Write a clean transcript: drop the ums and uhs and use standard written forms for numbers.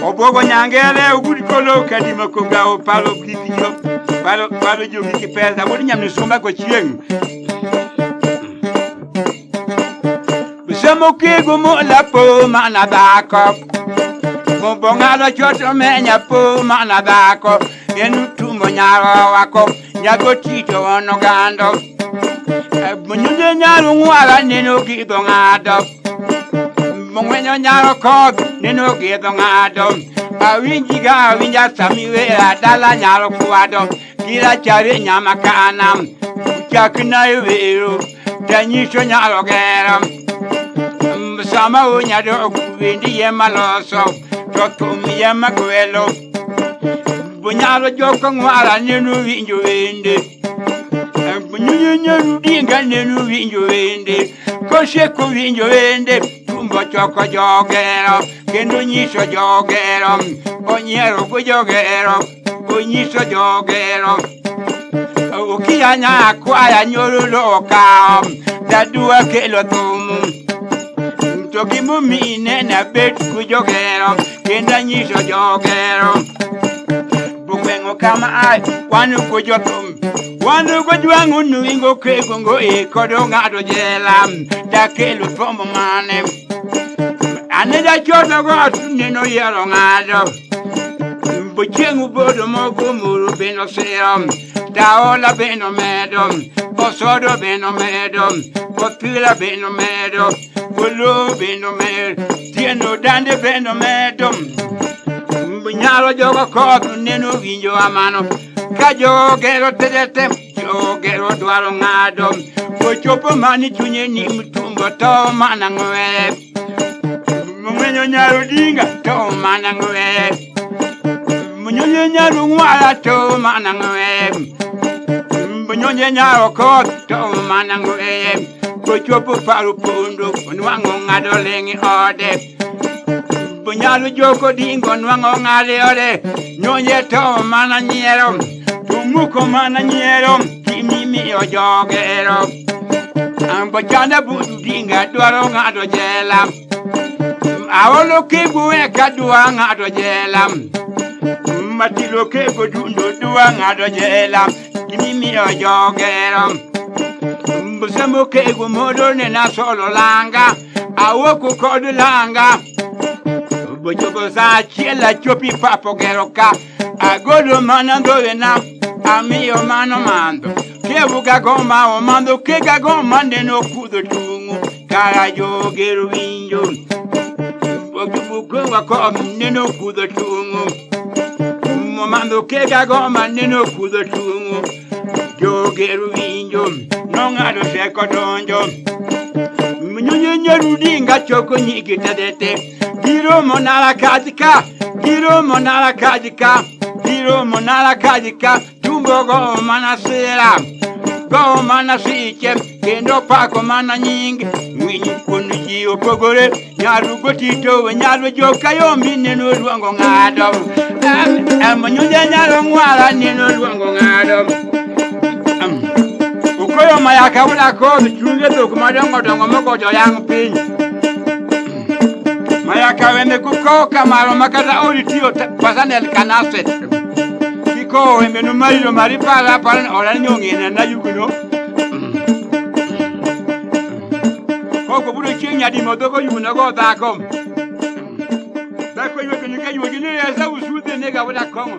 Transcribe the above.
Obwogo nyangere ugudi kolo kadima koga opalo kipijo palo palo jogi kipesa wuod nyamni sumba ko chieng'. Somo kego mo lapo mana dhako Mobong'alo choto menya po mana dhako Enu tumbo nyaro wako Nyago tito ono gando Munyunye nyaro ng'wara neno gidho ng'ado Mong'wenyo nyaro koth neno gidho ng'ado Awinji ga awinja sami wera dala nyaro kwado Kila chare nyama kana Chak na wero Tanyiso nyaro gero Sama unyado wendi yema loso To thum yema gwelo Bunyalo joko ng'wara neno winjo wende Bunyunyu nyaru dinga neno winjo wende Koseko winjo wende Tumbo choko jogero Kendo nyiso jogero Onyiero go jogero Onyiso jogero Okiya nyakwaya nyoro loka Dadua kelo thum To gimomiyi nena bet ku jogero Kendo anyiso jogero Bugweng'o kama ae wan go jothum Wan go jwang'o nuingo kegongo e kodo ng'ado jela Dakelo thum mane Ane jachodo got neno yiero ng'ado Bochieng' ubodo mogo muru bende osiro Daola bende omedo Osodo bende omedo Opila bende omedo Olo bende omedo Tieno dande bende omedo Nyalo jogo koth neno winjo amano Ka jogero tete jogero dwaro ng'ado Ochopo mani chunye ni mtumbo to mana ng'we Mng'wenyo nyaro dinga to mana ng'we Mnyonye nyaro ng'wala to mana ng'we Mnyonye nyaro koth to mana ng'we Kochopo paro pondo nwang'o ng'ado ling' ode Bunyalo joko dingo nwang'o ng'ado ode Nyonye to mana nyiero Tumuko mana nyiero Kimimiyo jogero Ambochanda budu dinga dwaro ng'ado jela Aolo kegu eka dwa ng'ado jela Matilo kego dundo dwa ng'ado jela Kimimiyo jogero Mbusemo kego modo nena solo langa Awoko kod langa Bochopo sa achiel achopi papo gero ka Agolo mana ndhowena Amiyo mano mandho Kebuga goma omandho Kega goma neno kudho tung'u Kara jogero winjo Ojubugowa kom neno kudho tung'u Momandho kega goma neno kudho tung'u Jogero winjo Nong'ado seko donjo Mnyonye nyarudinga choko nyigi tedete Giromo nala kajika Giromo nala kajika Giromo nala kajika Tumbo go mana sera Go mana siche Kendo pako mana nying Winyi kuon ji opogore Nyaru gotito nyaru joka yomi neno luongo ng'ado Mnyonye nyaro ng'wara neno luongo ng'ado Okoyo mayaka wuda kodh chunge dhok madongo dongo mogojo yang' piny Mayaka wende kuko kamaro makata ori tiyo pasanel kanaset Kiko wembe no mariro mari para para ora nyong'ene na yugno Koko buro chieng' nyadimo dhoko yugno go dhako Dhako ywak ni ka yugi ni esa usudhe nega wuda kong'o.